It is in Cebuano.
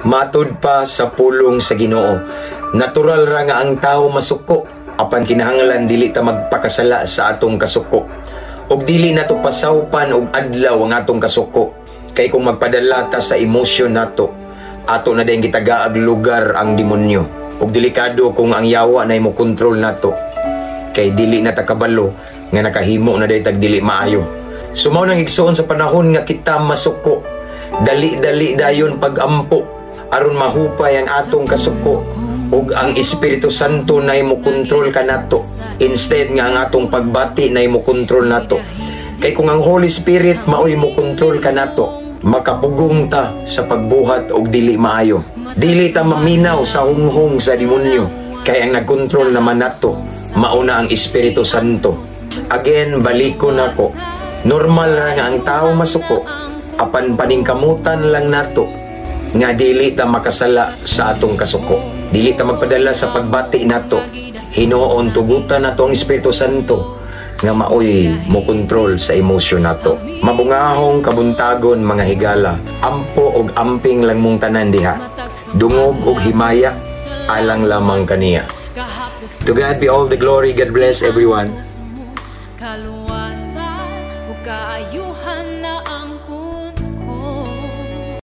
Matud pa sa pulong sa Ginoo. Natural ra nga ang tao masuko, apan kinahanglan dili ta magpakasala sa atong kasuko. Ug dili nato pasawpan og adlaw ang atong kasuko. Kay kung magpadala ta sa emosyon nato, ato na din gitagaag lugar ang demonyo. Ug delikado kung ang yawa na mo kontrol nato. Kay dili na ta kabalo nga nakahimo na day tag dili maayo. So mao nang, igsoon, sa panahon nga kita masuko, dali-dali dayon pagampo aron mahupay ang atong kasuko ug ang Espiritu Santo na mo kontrol kanato instead nga ang atong pagbati na mo kontrol nato. Kay kung ang Holy Spirit maoy mo kontrol kanato, makapugong ta sa pagbuhat og dili maayo. Dili ta maminaw sa hunghong sa demonyo kay ang nagkontrol naman nato mauna ang Espiritu Santo. Again, balikon nako, normal ra nga ang tao masuko, apan paningkamutan lang nato nga dili ta makasala sa atong kasuko. Dili ta magpadala sa pagbati nato. Hinuon tugutan nato ang Espiritu Santo nga maoy mo kontrol sa emosyon nato. Mabungahong kabuntagon, mga higala. Ampo og amping lang mong tanan diha. Dungog og himaya alang lamang kaniya. To God be all the glory. God bless everyone. Kaluwasan ug kaayuhan.